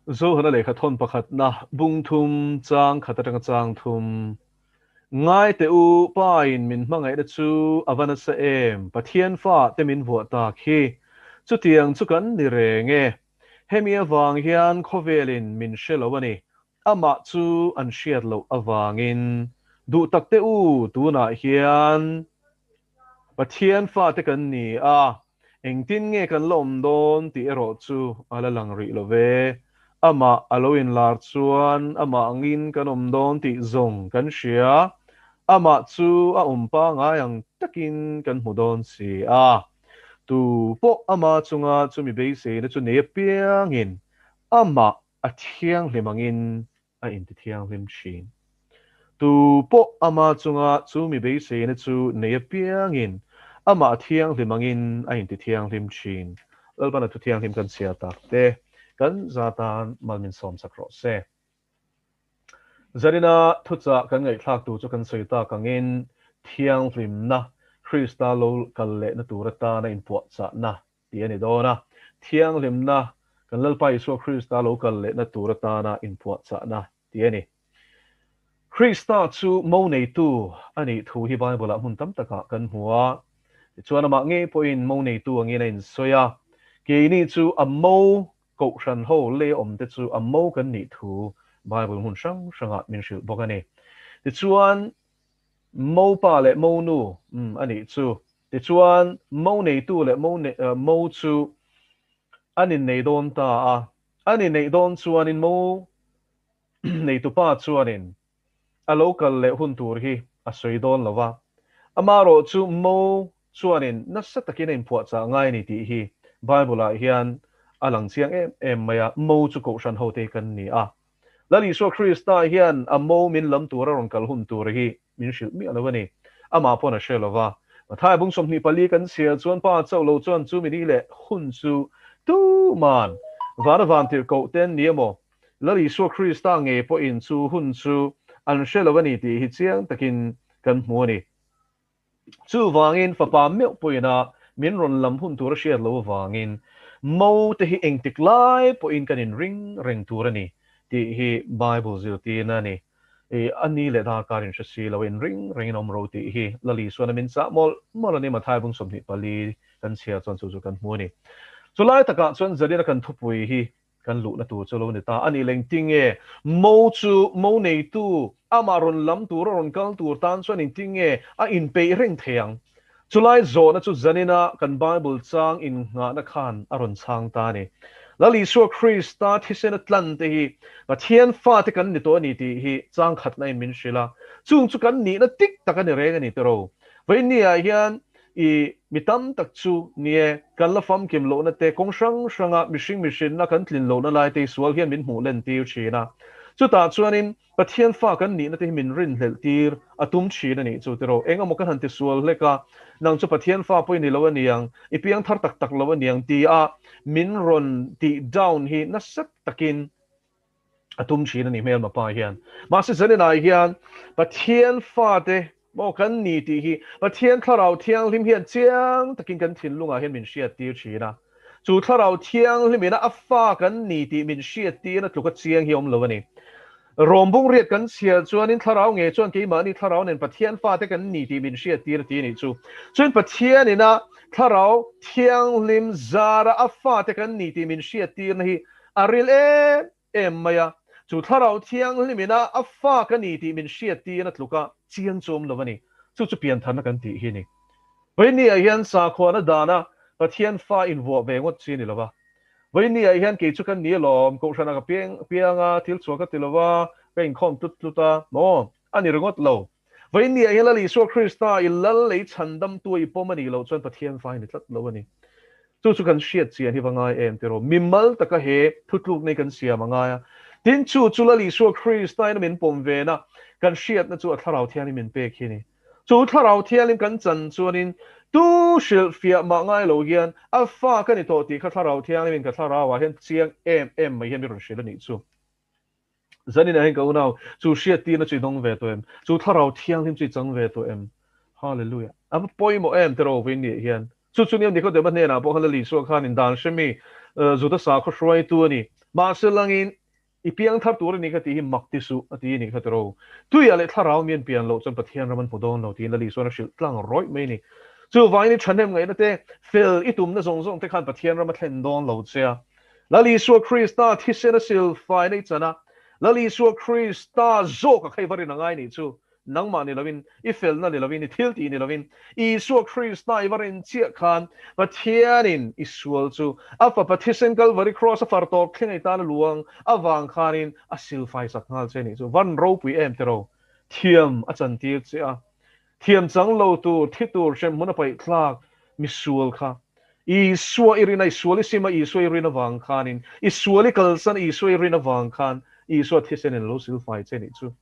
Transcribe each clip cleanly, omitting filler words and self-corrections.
Zohana lehkha thawn pakhatna bung thum chang khat atanga chang thum. Ngai teh u, Pa in min hmangaihna chu a va nasa em, Pathian fa te min vuah tak hi. Chutiang chu kan ni reng e. Hemi avang hian khawvelin min hre lo a ni. Amah chu an hriat loh avangin duh tak teh u, tunah hian Pathian fate kan ni a, engtin nge kan la awm dawn tih erawh chu a la lang rih lo ve. Amah a lo inlar chuan amah angin kan awm dawn tih zawng kan hria, amah chu a awm pangai ang takin kan hmu dawn si a. Tu pawh ama chunga chumi beiseina chu nei apiangin amah a thianghlim angin a intithianghlim thin. Tu pawh ama chunga chu mi beiseina chu nei apiangin amah thianghlim angin a intithianghlim thin. Lalpana thu thianghlim kan chhiar tak te kan za tan mal min sawm chak rawh se. Zarina thuchah kan ngaihthlak tur chu kan sawi tak angin thianghlimna Krista lo kal lehna tur atana inpuahchahna tih a ni dawn a. Thianghlimna, kan Lalpa Isua Krista lo kal lehna tur atana inpuahchahna tih a ni. Krista chu mo neitu a nih thu hi Bible-ah hmun tam takah kan hmu a. Tichuan amah ngei pawhin mo neitu angin a insawi a. Keini chu a mo kohhran ho lei awmte chu a mo kan nih thu Bible hmun hrang hrangah min hrilh bawk a ni. Tichuan mo pa leh mo nu a nih chu. Tichuan, mo neitu leh mo mo chu an innei dawn ta a. An inneih dawn chuanin mo neitupa chuanin a lo kal leh hun tur hi a sawi dawn lo va. Amaherawh chu mo chuanin nasa takin a inphuahchah ngai a ni tih hi Bible-ah hian a lang chiang em em mai a, mo chu kohhran hote hi kan ni a. Lal Isua Krista hian a mo min lam tur a rawn kal hun tur hi min hrilh miah lo a ni. Amah pawn a hre lo va. Matthai bung 24 kan chhiar chuan Pa chauh lo chuan chu mi ni leh hun chu tuman vana van tirh koh te an ni emaw, Lal Isua Krista ngei pawhin chu hun chu an hre lo a ni tih hi chiang takin kan hmu a ni. Chuvangin fapa meuh pawhin a min rawn lam hun tur a hriat loh avangin mo te hi engtik lai pawhin kan inring reng tur a ni tih hi Bible zirtirna a ni. I a ni leh darkar in hre si lo, inring rengin awm ro tih hi Lali chuan a min chah mawlh mawlh a ni. Matthai bung 24 kan chhiar chuan chu chu kan hmu a ni. Chulai takah chuan Zalina kan thupui hi kan luhna tur chu lo ni ta a ni. Lengti nge mo chu mo neitu amah rawn lam tur a rawn kal tur tan chuan engti nge a inpeih reng thei ang? Chulai zawhna chu zanina kan Bible chang innghahna khan a rawn chhang ta a ni. Lal Isua Krista thisena tlan te hi Pathian fate kan ni tawh a ni tih hi chang khatna in min hrilh a, chung chu kan nihna tik tak a ni reng a ni tiro. Vawinia hian i mi tam tak chu nie kan la famkim lohna te kawng hrang hranga mihring mihrinna kan tlin lohna lai te hi sual hian min hmuh len tir thin a. Chutah chuanin Pathian fa kan nihna te hi min rinhlelh tir a tum thin a nih chu tiraw. Eng emaw kan han ti sual hlek a, nang chu Pathian fa pawh i ni lo a niang, i piang thar tak tak lo a niang ti a min rawn tih down hi nasa takin a tum thin a ni hmelma pa hian. Mahse zaninah hian Pathian fate maw kan ni tih hi Pathian Thlarau Thianghlim hian chiang takin kan thinlungah hian min hriat tir thin a. Chu Thlarau Thianghlim ina a fa kan ni tih min hriat tirna tluka chiang hi a awm lo a ni. Rawm bung riat kan chhiar chuanin Thlarau nge chuan keimahni Thlarau nen Pathian fate kan ni tih min hriat tir a ti a nih chu. Chuan Pathian ina Thlarau Thianghlim zara a fate kan ni tih min hriat tirna hi a ril em em mai a, chu Thlarau Thianghlim ina a fa ka ni tih min hriat tirna tluka chiang chu awm lo a ni. Chu chu piantharna kan tih hi a ni. Vawinia hian sakhuana dana Pathian fa invuah ve ngawt chi a ni lo va. Vawinia hian kei chu kan ni alawm, kohhranah ka piang piang a, thil chhuah ka ti lo va, ka inkhawm tlut tlut a, maw? A ni ringawt lo. Vawinia hian Lal Isua Krista i lal lei chhandamtu a i pawm a nih loh chuan Pathian fa i ni tlat lo a ni. Chu chu kan hriat chian hi va ngai em tiraw? Mimal taka he thutlukna hi kan siam a ngai a. Tin, chu chu Lal Isua Krista in a min pawm vena kan hriatna chu a Thlarau Thianghlim min pek hi a ni. Chu Thlarau Thianghlim kan chan chuanin tu hrilhfiah mah ngai lo hian a fa ka ni tawh tih kha Thlarau Thianghlimin ka thlarauah hian chiang em em mai hian mi rawn hrilh a nih chu. Zaninah hian ka unau, chu hriattirna chu i dawng ve tawh em? Chu Thlarau Thianghlim chu i chang ve tawh em? Hallelujah! A va pawimawh em tiraw vawiin hian. Chu chu nia Nikodema hnenah pawh khan Lal Isua khan in dan hre mi Juda sakhaw hruaitu a ni. Mahse langin i piang thar tur a ni kha tih hi mak ti suh a ti a nih kha tiro. Tuiah leh thlarau mi an pian loh chuan Pathian ram an hmu dawn lo tiin Lali chuan a hrilh tlang rawih mai a ni. Chuvangin i thahnem ngaihna te, fel i tumna zawng zawng te khan Pathian ram a thlen dawn lo che a. Lal Isua Krista thisen a silfaina i chan a, Lal Isua Krista zawk a kha i va rin a ngai nih chu. Nangmah ni lovin, i felna ni lovin, i thiltih ni lovin, Isua Krista i va rin chiah khan Pathianin i sual chu a Fapa thisen Kalvari Kraws a far tawp thleng i tan a luang avang khanin a silfai sak nghal che nih chu. Van ropui em tiraw? Thiam a chantir che a, thiam chang lo tur, thi tur, hremhmun a paih thlak misual kha Isua i rin a, i sual i sim a, Isua i rin avang khanin, i sual i kalsan a, Isua i rin avang khan Isua thisenin a lo silfai che nih chu.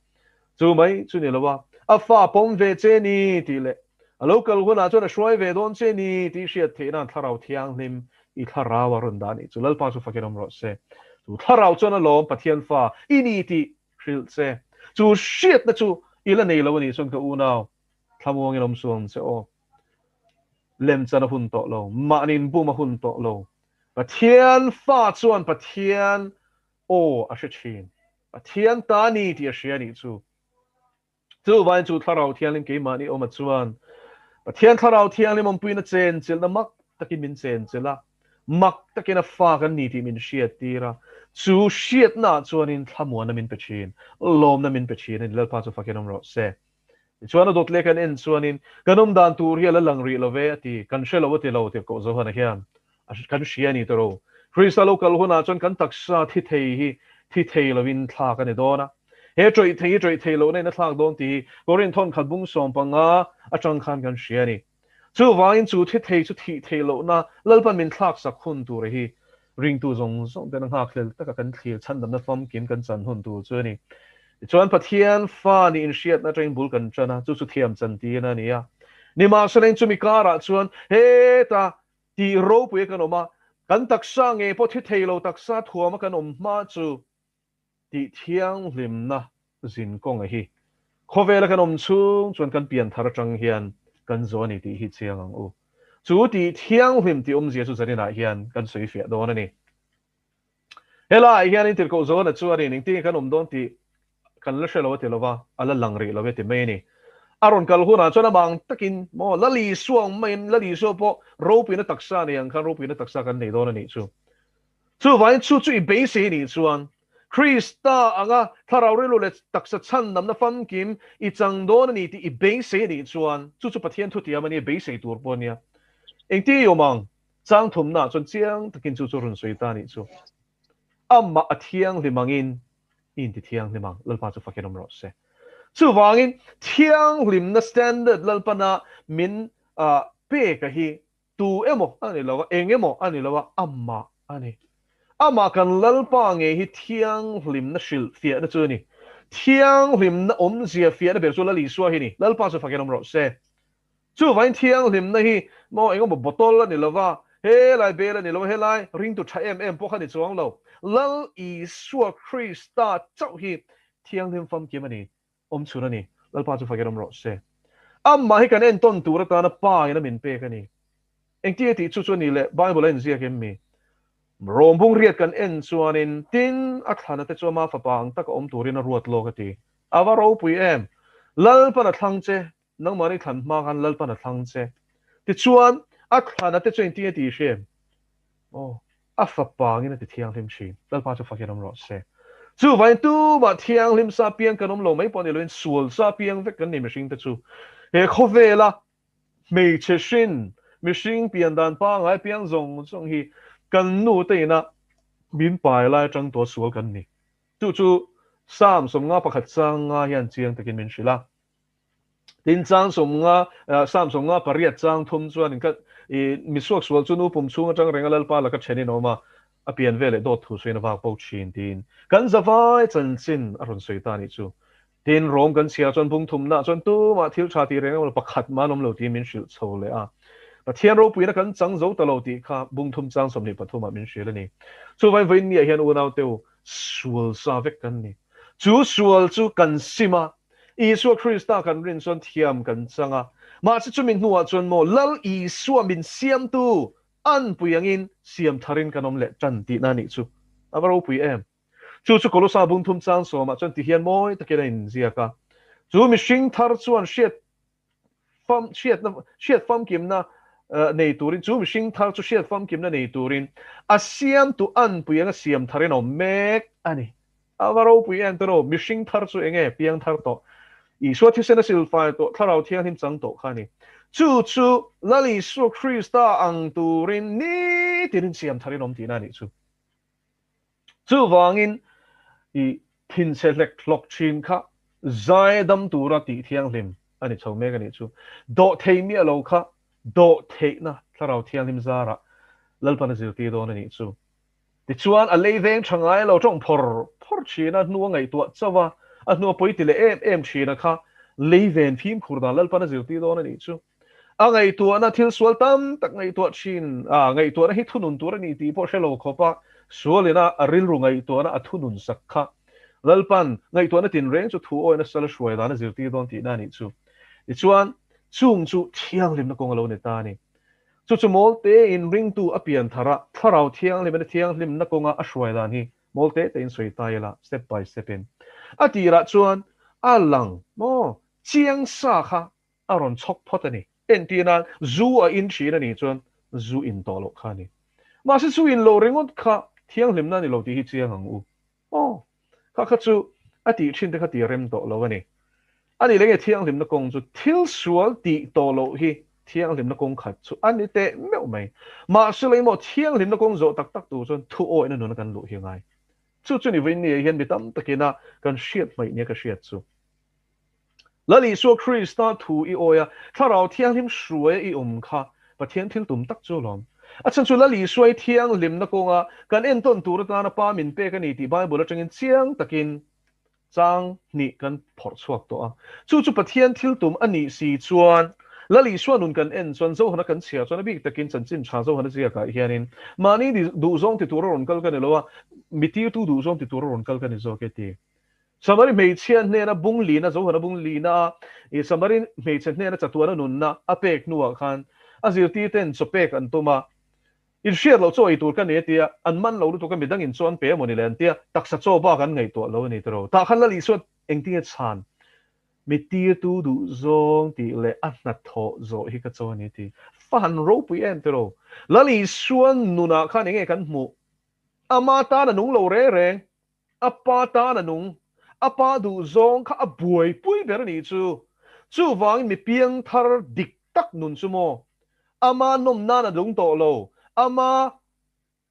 Chu mai chu ni lo a, a fa pawm ve che ni tih leh a lo kal hunah chuan a hruai ve dawn che ni tih hriat theih nan Thlarau Thianghlim i thlarau a rawn dah nih chu Lalpa chu fakin awm rawh se. Chu thlarau chuan a lawm Pathian fa i ni tih hrilh che. Chu hriatna chu i la nei lo a nih chuan ka unau thlamuangin awm suh ang che aw. Lemchan a hun tawh lo, mahniin bum a hun tawh lo. Pathian fa chuan Pathian aw a hre thin. Pathian ta ni tih a hria nih chu. Chuvain chu Thlarau Thianghlim keimahni awma chuan Pathian Thlarau Thianghlim awmpuina chenchilhna mak takin min chenchilh a, mak takin a fa kan ni tih min hriattir a, chu hriatnaah chuanin thlamuanna min pe thin, lawmna min pe thin a ni. Lalpa chu fakin awm rawh se. Tichuan a dawt leh kan en chuanin kan awm dan tur hi a la lang rih lo ve a ti, kan hre lo a ti lo tirhkoh Johana hian kan hria a ni tawh. Krista lo kal hunah chuan kan taksa thi thei hi thi thei lovin thlak a ni dawn a, he ṭawih thei hi ṭawih thei lohna in a thlak dawn tih hi Korinth thawnkhat bung 15 aṭang khan kan hria a ni. Chuvangin chu thi thei chu thih theih lohna Lalpan min thlaksak hun tur hi ringtu zawng zawng ten a nghakhlel taka kan thlir chhandamna famkim kan chan hun tur chu a ni. Tichuan Pathian fa nih inhriatna atangin bul kan tan a, chu chu thiam chan tirna a ni a. Nimahselain chumi karah chuan heta tih ropui kan awm a, kan taksa ngei pawh thi thei lo taksa thuama kan awm hma chu tih thianghlimna zin kawnga hi khawvela kan awm chhung chuan kan pian thar atang hian kan zo a ni tih hi chiang ang u. Chu tih thianghlim tih awmzia chu zaninah hian kan sawi fiah dawn a ni. Helaiah hian intirhkoh Johana chuanin engtin nge kan awm dawn tih kan la hre lo a ti lo va, a la lang rih lo e ti mai a ni. A rawn kal hunah chuan amang takin maw Lal Isua ang maiin Lal Isua pawh ropuina taksa nei ang khan ropuina taksa kan nei dawn a nih chu. Chuvangin chu chu i beisei nih chuan Krista anga thlarau rilru leh taksa chhandamna famkim i chang dawn a ni tih i beisei nih chuan chu chu Pathian thutiam a nia, beisei tur pawh a nia. Engtin i awm ang? Chang thumnaah chuan chiang takin chu chu rawn sawi ta nih chu. Amah a thianghlim angin i inti thianghlim ang, Lalpa chu fakin awm rawh se. Chuvangin thianghlimna standard Lalpana min peka hi Tu emaw a ni lo a, eng emaw a ni lo a, amah a ni. Amah kan Lalpa ngei hi thianghlimna hrilh fiahna chu a ni. Thianghlimna awmzia fiahna ber chu Lal Isua hi a ni. Lalpa chu fakin awm rawh se. Chuvangin thianghlimna hi maw eng emaw bottle a ni lo va, helai bel a ni lo va, helai ringtu tha em em pawh kha a ni chuang lo. Lal Isua Krista chauh hi thianghlim famkim a ni. Awm chhun a ni. Lalpa chu fakin awm rawh se. Amah hi kan entawn tur atana Pa in a min pek a ni. Engtin nge tih chu chu a ni le? Bible a inziak em mi? Rawm bung riat kan en chuanin, Tin, a thlana te chu ama fapa ang taka awm turin a ruat lawk a ti. A va ropui em! Lalpan a thlang che, nangmahni thlan hma khan Lalpan a thlang che. Tichuan, a thlana te chu engtin nge tih i hria em? Aw. A fapa angin a ti thianghlim thin. Lalpa chu fakin awm rawh se. Chuvangin tumah thianghlim sa piang kan awm lo mai pawh ni loin sual sa piang vek kan ni mihringte chu. He khawvela hmeichhe hrin mihring pian dan pangngai piang zawng zawng hi kan nute ina min pai lai atang tawh sual kan ni. Chu chu Psalm 51 chang nga hian chiang takin min hrilh a. Tin chang 50, Psalm 58 chang thum chuan in ka i misuak sual chu nu pum chhung atang renga Lalpa laka then in awm a, a pian veleh dawt thu sawiin a vak bo thin tiin kan zavai chanchin a rawn sawi ta anih chu. Tin Rom kan chhiar chuan bung thumnaah chuan tumah thil tha tih reng emaw pakhat mah an awm lo tiin min hrilh chho leh a. Pathian ropuina kan chang zo ta lo tih kha bung thum chang 23 ah min hrilh a ni. Chuvangin vawiin niah hian unaute u sual sa vek kan ni. Chu sual chu kan sim a, Isua Krista kan rin chuan thiam kan chang a, mahse chumi hnuah chuan maw Lal Isua min siamtu anpui angin siam tharin kan awm leh tan tihna a nih chu. A va ropui em! Chu chu Kolosa bung thum chang sawmah chuan tihian mawi takin a inziak a, Chu mihring thar chuan hriat fam hriatna hriat famkimna nei turin chu mihring thar chu hriat famkimna nei turin a siamtu anpui anga siam tharin a awm mek a ni. A va ropui em tawh lo, mihring thar chu eng nge piang thar tawh? Isua thisen a silfai tawh, Thlarau Thianghlim chang tawh kha a ni. Chu chu Lal Isua Krista ang turin nitin in siam tharin awm tihna a nih chu. Chuvangin i thinchhe hlek hlawk thin kha zaidam tura tih thianghlim a ni chho mek a nih chu. Dawhthei miah lo kha dawhtheihna Thlarau Thianghlim zarah Lalpan a zirtir dawn a nih chu. Tichuan a lei veng tha ngai lo tawng phawr phawr thin a, hnu a ngaihtuah chauh a, a hnu a pawi ti leh em em thin a kha lei ven fimkhur dan Lalpan a zirtir dawn a nih chu. A ngaihtuahna thil sual tam tak ngaihtuah thin a, ngaihtuahna hi thunun tur a ni tih pawh hre lo khawp a, sualina a rilru ngaihtuahna a thunun sak kha Lalpan ngaihtuahna tinreng chu thu awina sal a hruai dan a zirtir dawn tihna a nih chu. Tichuan, chung chu thianghlimna kawng a lo ni ta a ni. Chu chu mawl tein ringtu a pian thar a, Thlarau Thianghlimna thianghlimna kawnga a hruai dan hi mawl te tein sawi ta ila, step by step in. A tirah chuan a lang maw chiang sa kha a rawn chhawk phawt a ni. Entir nan zu a in thin a nih chuan zu in tawh loh kha a ni. Mahse zu in lo ringawt kha thianghlimna a ni lo tih hi chiang ang u. Aw, kha kha chu a tih thin te kha tih a rem tawh lo a ni. A nih leh nge thianghlimna kawng chu thil sual tih tawh loh hi thianghlimna kawng khat chu a ni teh meuh mai. Mahse lei maw thianghlimna kawng zawh tak tak tur chuan thu awihna nuna kan luh hi a ngai. Chu chu ni vawiin ni ah hian mi tam takin a kan hriat hmaih nia ka hriat chu. Lal Isua Krista thu i awi a, Thlarau Thianghlim hruaia i awm kha Pathian thil tum tak chu alawm. A chhan chu Lal Isua i thianghlimna kawnga kan entawn tur atana Pa min pek a ni tih Bible atangin chiang takin chang hnih kan phawrh chhuak tawh a. Chu chu Pathian thil tum a nih si chuan Lal Isua nun kan en chuan Zohana kan chhiar chuan a bik takin chanchin tha Zohana ziakah hianin mahni duhzawng ti tura rawn kal ka ni lo a, mi tirtu duhzawng ti tura rawn kal ka ni zawk e ti. Samari hmeichhia hnena bung lina, Zohana bung lina a i Samari hmeichhe hnena chatuana nunna a pek hnuah khan a zirtirten chaw pek an tum a, In hriat loh chaw ei tur ka nei a tia, an man lo lutuk a midangin chaw an pe emaw ni le an tia, taksa chaw bak an ngaihtuah lo a ni tiraw. Tah khan Lal Isua engtinge chhan mi tirtu duh zawng tih leh a hnathawh zawh hi ka chaw a ni ti. Fa han ropui em tiraw. Lal Isua nunah khan enge kan hmuh? Ama tan a nung lo reng reng. A pa tan a nung, a pa duh zawng kha a buaipui ber a nih chu. Chuvangin mi piangthar dik tak nun chu maw? Ama nawm nan a nung tawh lo, ama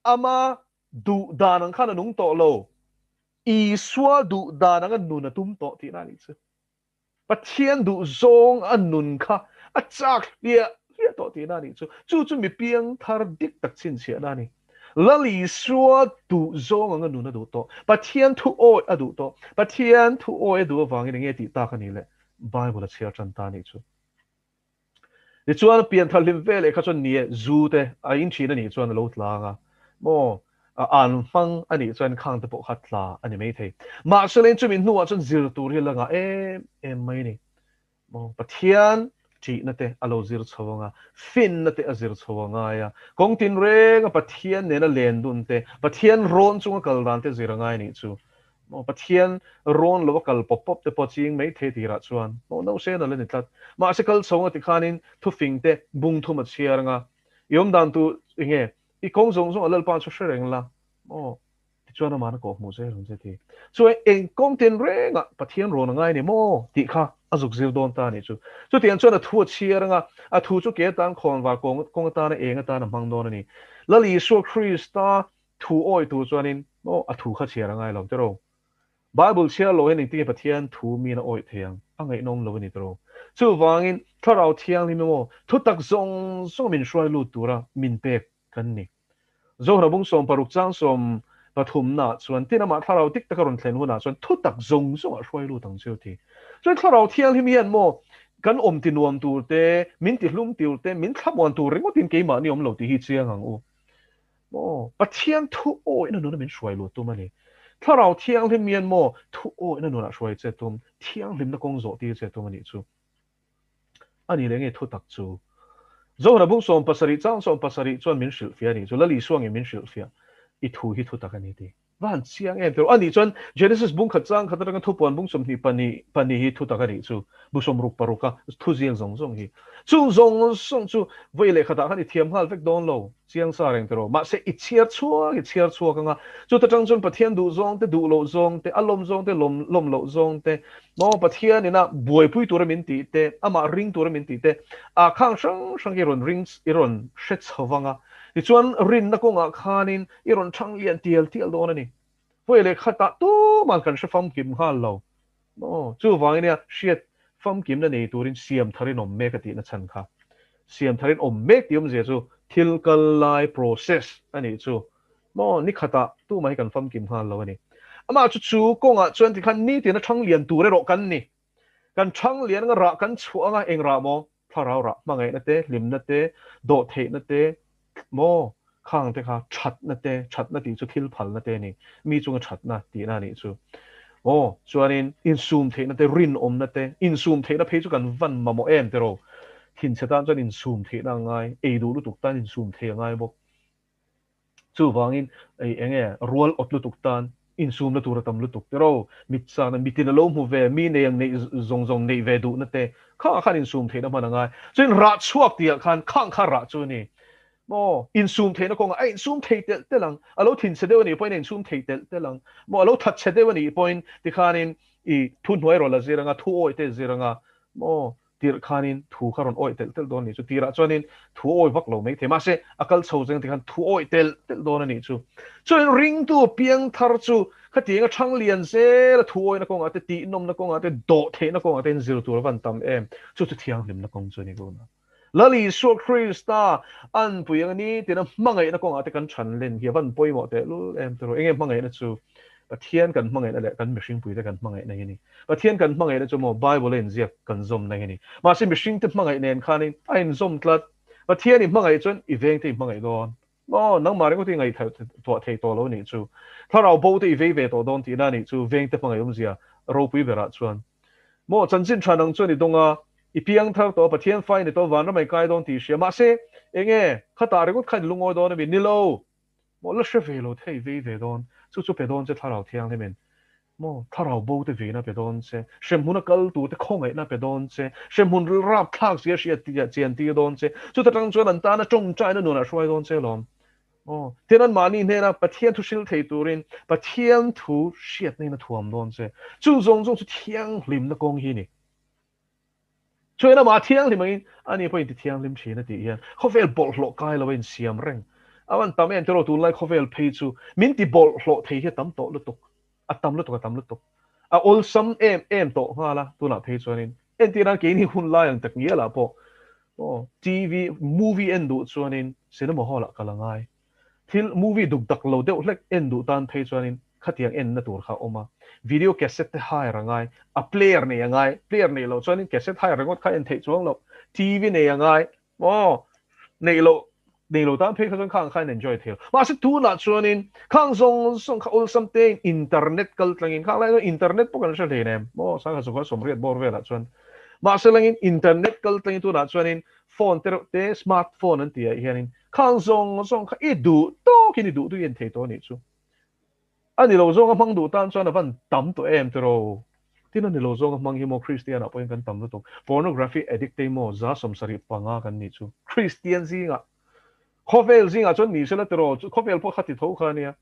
ama duh dan ang khan a nung tawh lo, Isua duh dan anga nun a tum tawh tihna a nih chu. Pathian duh zawng a nun kha a chak hliah hliah tawh tihna a nih chu. Chu chu mi piangthar dik tak chhinchhiahna a ni. Lal Isua duh zawng anga nun a duh tawh. Pathian thu awih a duh tawh. Pathian thu awih a duh avangin enge tih tak a nih le? Bible a chhiar tan ta a nih chu. Tichuan pianthar hlim ve leh kha chuan ni e, zu te a in thin a nih chuan a lo tlang a, maw an hmang a nih chuan khang te pawh kha tla a ni maithei. Mahse leng chumi hnuah chuan zir tur hi la ngah em em mai a ni. Maw Pathian ṭihna te a lo zir chho ang a, finna te a zir chho a ngai a, kawng tinrenga Pathian nena len dun te, Pathian rawn chunga kal dan te zir a ngai a nih chu. Maw Pathian rawn lo a kal pawp pawp te pawh ching mai thei tirah chuan maw no se nal a ni tlat. Mahse kal chho nga tikhanin thufing te bung thum a chhiar anga i awm dan tu enge i kawng zawng zawng a Lalpa chu hre reng la maw tichuan amahna kawh hmuh zel ang che ti. Chuan eng kawng tin rengah Pathian rawn a ngai ni maw tih kha a zuk zir dawn ta a nih chu. Chutiang chuan a thu a chhiar anga a thu chu ke atan khawnvar kawng kawng atana eng atana hmang dawn a ni. Lal Isua Krista Thu awi tur chuanin maw a thu kha chhiar a ngai lo tiraw? Bible chhiar lo hian engtinge Pathian thu min a awih thei ang? A ngaihnawm lo a ni tiraw? Chuvangin Thlarau Thianghlim emaw thu tak zawng zawng min hruai lut tura min pek kan ni. Zohna bung 60 chang 30 naah chuan tin amah Thlarau dik taka rawn thlen hunah chuan thu tak zawng zawngah hruai lut ang cheu ti. Chuan Thlarau Thianghlim hian maw kan awm ti nuam tur te, min ti hlum tur te, min thlamuan tur ringawtin keimahni awm lo tih hi chiang ang u. Maw? Pathian thu awihna nuna min hruai lut tum a ni. Thlarau Thianghlim hian maw thu awihna nunah hruai che tum, thianghlimna kawng zawh tir che tum a nih chu. A ni leh nge thu tak chu? Zohna bung 70 chang 70 chuan min hrilhfiah a nih chu. Lal Isua nge min hrilhfiah? I thu hi thu tak a ni ti. Va han chiang em tiro. Anih chuan Genesis bung khat chang khat atanga thupuan bung 22 pahnih hi thutak a nih chu. Bu 60 paruka thu ziak zawng zawng hi. Chung zawng zawng chu vawi leh khatah khan i thiam nghal vek dawn lo. Chiang sa reng tiro. Mahse i chhiar chhuak i chhiar chhuak anga chuta tang chuan Pathian duh zawng te duh loh zawng te a lawm zawng te lawm lawm loh zawng te maw Pathian ina buaipui tura min tih te amah ring tura min tih te a khang hrang hrang i rawn ring i rawn hre chho vanga tichuan rinna kawngah khanin i rawn thang lian tial tial dawn a ni. Vawi leh khatah tuman kan hre famkim nghal lo. Maw? Chuvangin nia hriat famkimna nei turin siam tharin awm mek a tihna chhan kha. Siam tharin awm mek tih awmzia chu thil kal lai process a nih chu. Maw? Ni khatah tumah hi kan famkim nghal lo a ni. Amah chu chu kawngah chuan tikhan nitin a thang lian tur erawh kan ni. Kan thang lian anga rah kan chhuah anga eng rah maw? Thlarau rah hmangaihna te, hlimna te, dawhtheihna te, maw khang te kha thatna te, thatna tih chu thil phalna te a ni, mi chunga thatna tihna a nih chu. Aw, chuanin insum theihna te, rinawmna te, insum theihna phei chu kan van mamawh em tiraw? Thinchhe tan chuan insum theihna a ngai, ei duh lutuk tan insum thei a ngai bawk. Chuvangin ei eng nge rual awt lutuk tan insumna tur a tam lutuk tiraw? Mit chakna, mitin a lo hmu ve, mi nei ang neih zawng zawng neih ve duhna te khangah khan insum theihna hman a ngai. Chuan rah chhuak tihah khan khang kha rah chu a ni. Maw insum theihna kawngah a insum thei telh telh ang, a lo thinchhe deuh a nih pawhin a insum thei telh telh ang. Maw a lo thatchhe deuh a nih pawhin tikhanin i thu hnuai rawh la zir anga, thu awih te zir anga, maw Tirh khanin thu kha rawn awih telh telh dawn a nih chu. Tirah chuanin thu awih vak lo mai thei. Mahse, a kal chho zeng tikhan thu awih telh telh dawn a nih chu. Chuanin ringtu piangthar chu khatiang a thang lian zel a thu awihna kawngah te, tihnawmna kawngah te, dawh theihna kawngah te in zir tur a van tam em. Chu chu thianghlimna kawng chu a ni tuna. Lal Isua Krista anpui anga nitina hmangaihna kawngah te kan chhan len hi a van pawimawh tehlul em tiraw. Enge hmangaihna chu? Pathian kan hmangaihna leh kan mihringpuite kan hmangaihna hi a ni. Pathian kan hmangaihna chu maw Bible a inziak kan zawmna hi a ni. Mahse mihringte hmangaih nen khanin a inzawm tlat. Pathian i hmangaih chuan i vengte i hmangaih dawn. Maw nangmah ringawt i ngaihtuah thei tawh lo nih chu. Thlarau bo te i vei ve tawh dawn tihna nih chu vengte hmangaih awmzia ropui berah chuan. Maw chanchin tha nang chuan i dawng a, i piang thar tawh a, Pathian fa i ni tawh vanram a i kai dawn tih i hria. Mahse enge khatah ringawt khan i lungawi dawn a mi? Ni lo! Maw la hre ve lo thei vei ve dawn, chu chu pe dawn che Thlarau Thianghlimin. Maw Thlarau bo te veina pe dawn che, hremhmun a kal tur te khawngaihna pe dawn che, hremhmun rilrap thlak zia hriat chian tir dawn che, chuta tang chuan an tana tawngtaina nunah hruai dawn che alawm. Aw, tin an mahni hnena Pathian thu hril thei turin Pathian thu hriatna in a thuam dawn che. Chung zawng zawng chu thianghlimna kawng hi a ni. Chuan amah thianghlim angin ani pawh inti thianghlim thin a tih hian khawvel bawlhhlawh kai lo a insiam reng. A van tam em tiraw tunlai khawvel phei chu min ti bawlhhlawh thei hi a tam tawh lutuk, a tam lutuk a tam lutuk. A awlsam em em tawh nghal a tunah phei chuanin entir nan keini hun lai ang tak ngialah pawh aw TV movie en duh chuanin cinema hall ah kal a ngai. Thil movie duk dak lo deuh hlek en duh tan phei chuanin khatiang enna tur kha a awm a, video cassette te hire a ngai, a player nei a ngai, player neih loh chuanin cassette hire ringawt kha en theih chuang loh, TV nei a ngai, maw neih loh nei lo tan phei kha chuan khang kha en enjoy thei lo. Mahse tunah chuanin khang zawng zawng kha awlsam tein internet kal tlangin khang lai chuan internet pawh kan hre hlein em maw sangha chukha sawmriat bawr velah chuan mahse langin internet kal tlangin tunah chuanin phone te reuh te smart phone an tih ah hianin Khang zawng zawng kha i duh tawkin i duh duh i en thei tawh a nih chu. A ni lo zawnga hmang duh tan chuan a van tam tawh em tiraw? Tin a ni lo zawnga hmang hi maw Kristian ah pawhin kan tam lutuk. Pornography addict te hi maw 75% kan nih chu. Kristian zingah, khawvel zingah chuan ni sela tiraw? Khawvel pawh kha ti tho kha a nia.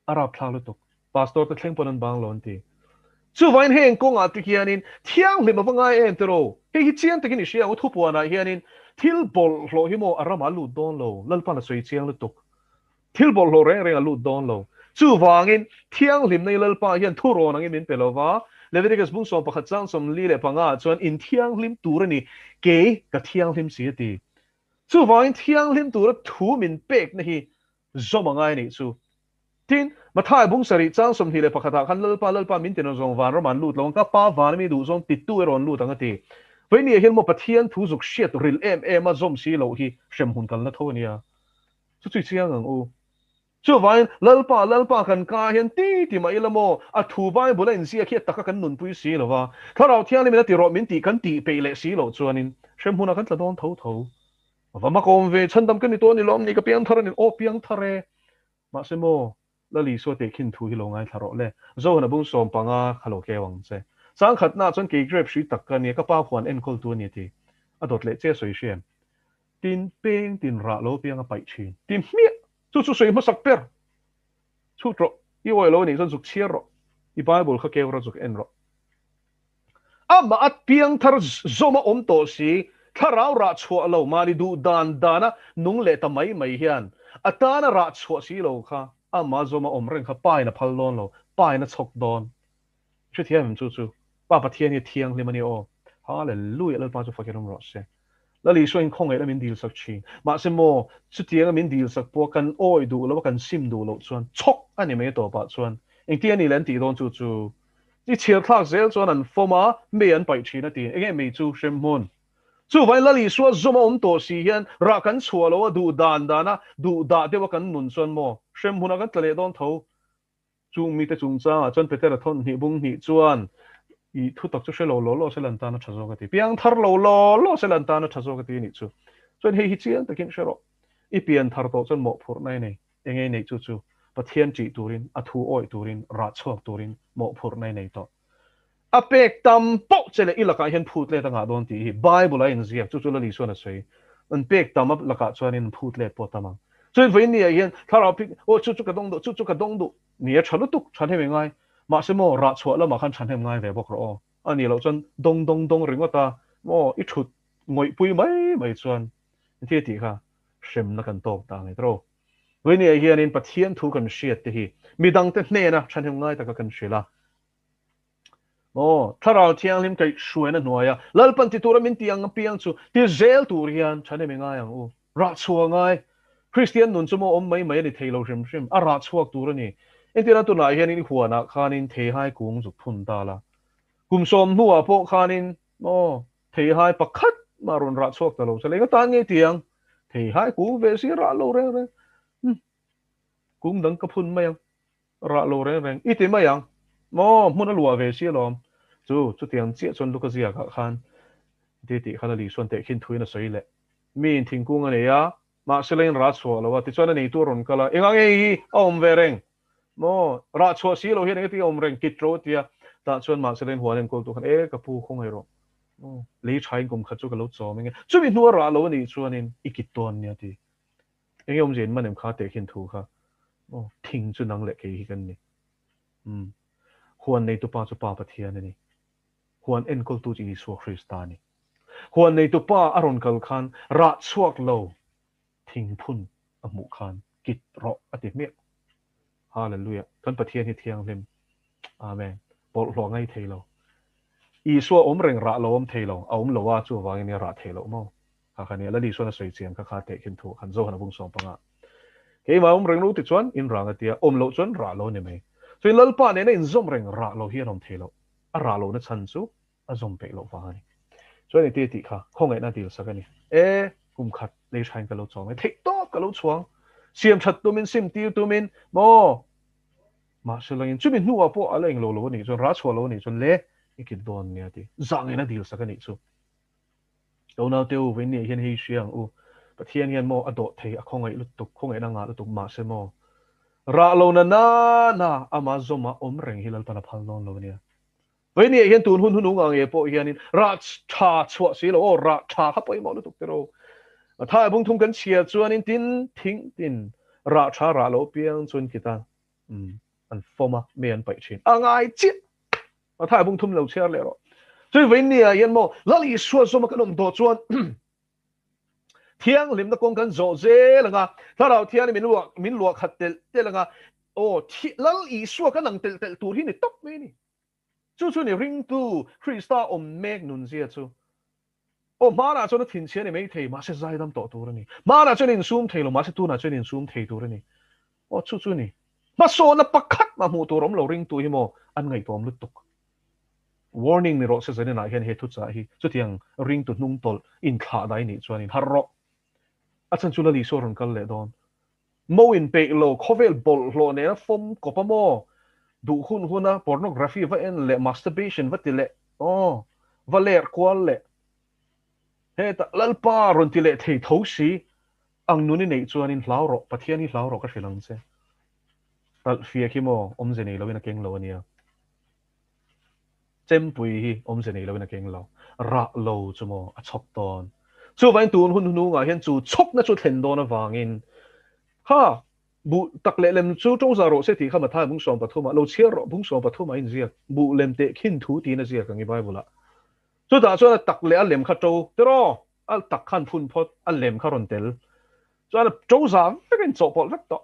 A rapthlak lutuk. Pastor te thleng pawn an bang lo an ti. Chuvangin heng kawngah te hianin thianghlim a va ngai em tiraw? Hei hi chiang takin i hria ang u thupuanah hianin thil bawlhhlawh hi maw a ramah a lut dawn lo, Lalpan a sawi chiang lutuk. Thil bawlhhlawh reng reng a lut dawn lo. Chuvangin thianghlimna hi Lalpa hian thurawn angin min pe lo va, Leviticus bung 11 chang 45 ah chuan in thianghlim tur a ni, kei ka thianghlim si a ti. Chuvangin thianghlim tura thu min pekna hi Zawm a ngai anih chu. Tin, Mathai bung sarih chang 21 ah khan Lalpa, Lalpa min tin zawng van ram an lut lo ang, ka pa van ami duh zawng titu erawh an lut ang a ti. Vawini ah hian maw Pathian thu zuk hriat ril em em a zawm si loh hi hremhmun kalna tho a nia. Chu chu i chiang ang u. Chuvangin Lalpa, Lalpa kan ka hian ti ti mah ila maw a thu Bible a inziak hi a taka kan nunpui si lo va, Thlarau Thianghlimin a ti rawh min tih kan tih peih leh si loh chuanin hremhmunah kan tla dawn tho tho. Va mak awm ve, chhandam ka ni tawh a ni lawm ni, ka piangthar a ni, aw piangthar e, mahse maw Lal Isua tehkhin thu hi lo ngaithla rawh le. Zohana bung 15 kha lo keu ang che. Chang khatnaah chuan kei grape hrui tak ka nia, ka pa huan enkawltu a ni a ti. A dawt leh che a sawi hriam. Tin peng tin rah lo piang a paih thin. Ti hmiah! Chu chu sawi hmasak ber. Chhut rawh. I awih lo a nih chuan zuk chhiar rawh. I Bible kha keu rawh zuk en rawh. Amah a piangthar zawm a awm tawh si, thlarau rah chhuah lo mahni duh dan dana nung leh ta mai mai hian a tana rah chhuah si lo kha amah zawm a awm reng kha pain a phal dawn lo, pain a chhawk dawn. Hrethiam em chu chu? Pa Pathian hi a thianghlim a ni aw. Hallelujah Lalpa chu fakin awm rawh se. Lal Isua in khawngaihna min dilsak thin. Mahse maw, chutianga min dilsak pawh kan awih duh loh a kan sim duh loh chuan chhawk a ni mai tawpah chuan engtin a ni leh an tih dawn chu chu i chhiar thlak zel chuan an fawm a, mei an paih thin a ti. Enge mei chu hremhmun? Chuvangin Lal Isua zawm a awm tawh si hian rah kan chhuah loh a duh dan dana duh dah deuh a kan nun chuan maw hremhmunah kan tla leh dawn tho. Chung mite chungchangah chuan Petera thawn hnih bung hnih chuan i thutak chu hre lo law law se lan tan a tha zawk a ti. Piang thar lo law law se lan tan a tha zawk a ti a nih chu. Chuan hei hi chiang takin hre rawh. I pian thar tawh chuan mawhphurhna i nei. Enge i neih chu chu Pathian ṭih turin, a thu awih turin, rah chhuak turin mawhphurhna i nei tawh. A pek tam poh che leh i lakah hian phut let a ngah dawn tih hi Bible a inziak, chu chu Lal Isuan a sawi. An pek tam a lakah chuanin an phut let pawh tam ang. Chuan vawiin ni ah hian thlarau phik, aw chu chu ka dawng duh, chu chu ka dawng duh, ni a tha lutuk, thahnem i ngai. Mahse maw rah chhuah lamah khan thahnem ngai ve bawk rawh aw. A nih loh chuan dawng dawng dawng ringawt a, maw i thut ngawihpui mai mai chuan thil tih kha hremna kan tawk ta ngei tawh. Vawiin ni ah hianin Pathian thu kan hriat te hi midangte hnena thahnem ngai taka kan hrilh a. Aw, Thlarau Thianghlim kaih hruaina hnuaia Lalpan ti tura min ti ang apiang chu ti zel tur hian thahnem i ngai ang u. Rah chhuah ngai. Kristian nun chu maw awm mai mai a ni thei lo hrim hrim. A rah chhuak tur a ni. Entirna tunah hianin i huanah khanin theihai kung zuk phun ta la. Kum sawm hnuah pawh khanin maw theihai pakhat mah rawn rah chhuak ta lo se leng atan ngei ti ang. Theihai kung ve si rah lo reng reng. Umm, kung dang ka phun mai ang. Rah lo reng reng i ti mai ang maw? Hmun a luah ve si alawm. Chu, chutiang chiah chuan Luka ziakah khan ti tih khan a Lisuan tehkhin thuin a sawi leh. Miin thingkung a nei a, mahse la in rah chhuah lo a, tichuan a neitu a rawn kal a, enga nge hi a awm ve reng maw? Rah chhuah si lo hian engati a awm reng kit ro a ti a, tah chuan mahse la in huan enkawltu khan e ka pu khawngaih rawh maw? Lei thain kum khat chu ka lo chawm enge chumi hnu a rah lo a nih chuanin i kit dawn nia ti. Enge awmzia in man em kha tehkhin thu kha aw thing chu nang leh kei hi kan ni. Umm. Huan neitu pa chu Pa Pathian a ni. Huan enkawltu chu Isua Krista a ni. Huan neitu pa a rawn kal khan rah chhuak lo thing phun a hmuh khan kit rawh a ti hmiah. Hallelujah. Kan Pathian hi thianghlim. Amen. Bawlhhlawh ngai thei lo. Isua awm reng rah lo awm thei lo, a awm lo a, chuvangin nia rah thei loh maw? Kha kha nia, Lal Isuan a sawi chiang kha kha tehkhin thu khan Zohan a bung 15. Keimah awm reng lo ti chuan in rang a tia, awm loh chuan rah lo a ni mai. Chuan Lalpa nena inzawm reng rah lo hi an awm thei loh. A rah lohna chhan chu a zawm peih loh vang a ni. Chuan i ti tih kha khawngaihna dil sak a ni. E, kum khat lei thain ka lo chawm e, theih tawp ka lo chhuang. Siam that tumin, sim tir tumin, maw? Mahse langin chumi hnuah pawh a la englo lo a nih chuan, rah chhuah lo a nih chuan le, i kit dawn nia ti. Zah ngaihna dil sak a nih chu. Lo naute u, vawiin ni ah hian hei hria ang u. Pathian hian maw a dawh thei, a khawngaih lutuk, khawngaihna ngah lutuk mahse maw rah lo na na na ama zawma awm reng hi Lalpan a phal dawn lo a nia. Vawiin ni ah hian tun hun hun ung ang nge pawh hianin rah tha chhuah si lo aw, rah tha kha pawimawh lutuk tiraw. Thai bung thum kan chhiar chuanin tin thing tin rah tha rah lo piang chuan kita an fawm a, mi an paih thin. A ngai chiah! Thai bung thum lo chhiar leh rawh. Chui vawiin ni ah hian maw Lal Isua zawma kan awm tawh chuan thianghlimna kawng kan zawh zel ang a, Thlarau Thianghlim min luah min luah khat telh telh ang a, aw Lal Isua kan ang telh telh tur hi ni tawp mai a ni. Chu chu ni ringtu Krista awm mek nunzia chu. Aw hmanah chuan a thinchhia ni mai thei, mahse zaidam tawh tur a ni. Hmanah chuan insum thei lo, mahse tunah chuan insum thei tur a ni. Aw chu chu ni. Hmasawna pakhat mah hmuh tur awm lo ringtu hi maw an ngaihtuam lutuk. Warning ni rawh se zaninah hian he thuchah hi chutiang ringtu hnungtawlh inthlah dai nih chuanin harh rawh. A chhan chu Lal Isua rawn kal leh dawn. Mo inpeih lo, khawvel bawlhhlawh nena fawm kawp a maw? Duh hun huna pornography va en leh masturbation va ti leh, aw, va ler kual leh. Hetah Lalpa rawn ti leh thei tho si, ang nun i neih chuanin hlau rawh, Pathian hi hlau rawh ka hrilh ang che. Talhfiak hi maw awmze nei loin a keng lo a nia. Chempui hi awmze nei loin a keng lo. Rah lo chu maw a chhawk dawn. Chuvangin tun hun hnungah hian chu chhawkna chu thlen dawn avangin kha buh tak leh lem chu to za rawh se tih kha Mathai bung 13 ah lo chhiar rawh bung 13 ah a inziak buh lem teh khin thu tiin a ziak ang i Bible ah. Chutah chuan a tak leh a lem kha to tiraw a tak khan phun phawt a lem kha rawn tel chuan a to za vek a inchawhpawlh vek tawh.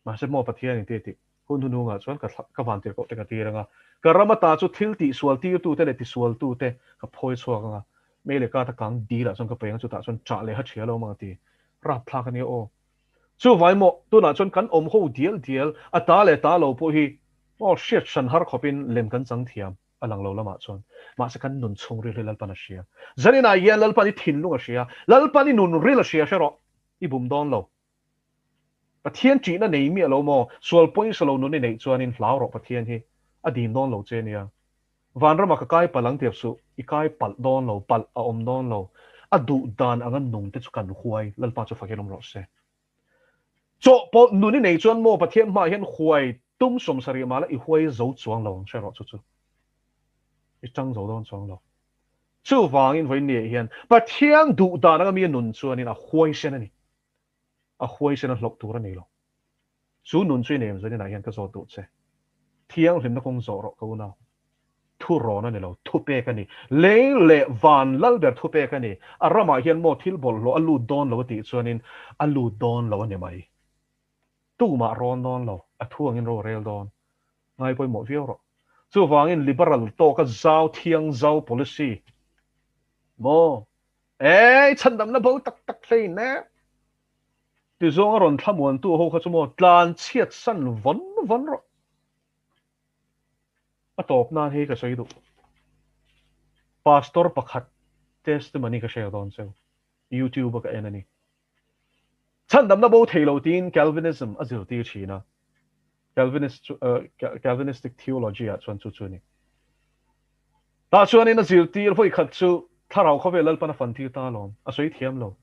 Mahse maw Pathian in ti tih hun hnuhnungah chuan ka ka van tir koh te ka tir anga, ka ram ata chu thil tihsual tirtute leh tisualtute ka phawi chhuak anga, mei leh kata kang dil ah chuan ka peng a chutah chuan ṭah leh ha ṭhia lo awm ang a ti. Rapthlak a nia aw. Chuvai maw tunah chuan kan awm ho dial dial a ta leh ta lo pawh hi maw hriat hran har khawpin lem kan chang thiam a lang lo lamah chuan. Mahse kan nun chhungril hi Lalpan a hria. Zaninah hian Lalpan i thinlung a hria, Lalpan i nunril a hria hre rawh, i bum dawn lo. Pathian ṭihna nei miah lo maw? Sual pawisa lo nun i neih chuanin hlau rawh Pathian hi a dim dawn lo che nia. Vanramah ka kai palh ang tiap suh, i kai palh dawn lo, palh a awm dawn lo. A duh dan anga nung te chu kan huai, Lalpa chu fakin awm rawh se. Chawhpawlh nun i nei chuan maw Pathian hmaah hian huai tum 70 mah la i huai zo chuang lo ang hre rawh chu chu. I ṭang zo dawn chuang lo. Chuvangin vawiin ni hian Pathian duh dan anga mi a nun chuanin a huaisen a ni. A huaisen a hlauh tur a ni lo. Chu nun chu i nei em zaninah hian ka zawt duh che. Thianghlimna kawng zawh rawh ka unau. Thu rawn a ni lo, thu pek a ni. Lei leh van lal ber thu pek a ni. A ramah hian maw thil bawlhhlawh a lut dawn lo a tih chuanin a lut dawn lo a ni mai. Tumah rawn dawn lo, a thu angin ro a rel dawn. Ngai pawimawh viau rawh. Chuvangin liberal tawka zau thiang zau policy maw Ei, chhandamna bo tak tak hlein e. Tizawng a rawn thlamuantu ho kha chu maw tlan chhiat san vawn vawn rawh. A tawp nan hei ka sawi duh. Pastor pakhat testimony ka share dawn cheu. YouTube a ka en a ni. Chhandamna bo thei lo tiin Calvinism a zirtir thin a. Calvinist Calvinistic theology ah chuan chu chu a ni. Tah chuanin a zirtir vawi khat chu thlarau khawvel Lalpan a fan tir ta alawm, a sawi thiam lo.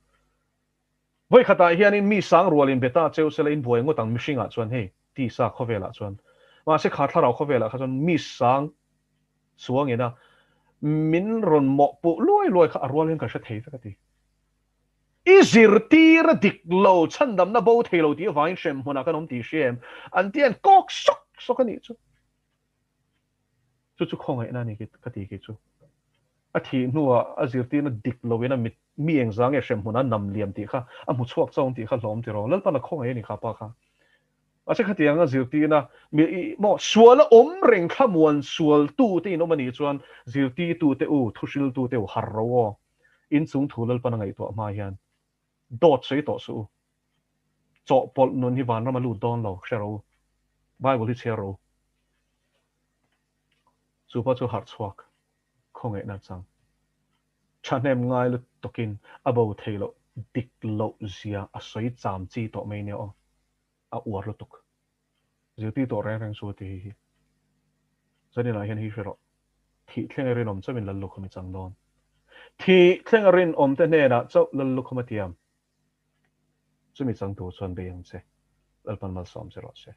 Vawi khatah hianin mi sang rualin be ta cheu sela in buai ngawt ang mihringah chuan hei tisa khawvelah chuan. Mahse kha thlarau khawvelah kha chuan mi sang chuangin a min rawn mawhpuh luai luai kha a rual hian ka hre thei vek a ti. I zirtir a dik lo, chhandamna bo thei lo tih avangin hrem hmunah kan awm tih hria em? An ti an kawk sawk sawk a nih chu. Chu chu khawngaihna a ni ka ti kei chu. A thih hnuah a zirtirna dik loin a mit mi engzah nge hrem hmunah a nam liam tih kha a hmu chhuak chauh ang tih kha hlawm tiraw. Lalpan a khawngaih a ni kha pa kha. Mahse khatiang a zirtirna mi i maw sual a awm reng thlamuan sualtute in awm a nih chuan zirtirtute u, thuhriltute u har ro aw. Inchung thu Lalpan a ngaihtuah hma hian dawt sawi tawh suh u. Chawhpawlh nun hi vanram a lut dawn lo, hre ro u. Bible hi chhiar ro u. Chu pawh chu harh chhuak khawngaihna chang. Thahnem ngai lutukin a bo thei loh dik loh zia a sawi cham chi tawh mai nia aw. A uar lutuk. Zirtir tawh reng reng chu a ti hei hi. Zaninah hian hei hre rawh. Thih thlenga rinawm chauhin Lal Lukhum i chang dawn. Thih thlenga rinawm te hnenah chauh Lal Lukhum a tiam. Chumi chang tur chuan bei ang che. Lalpan malsawm che rawh se.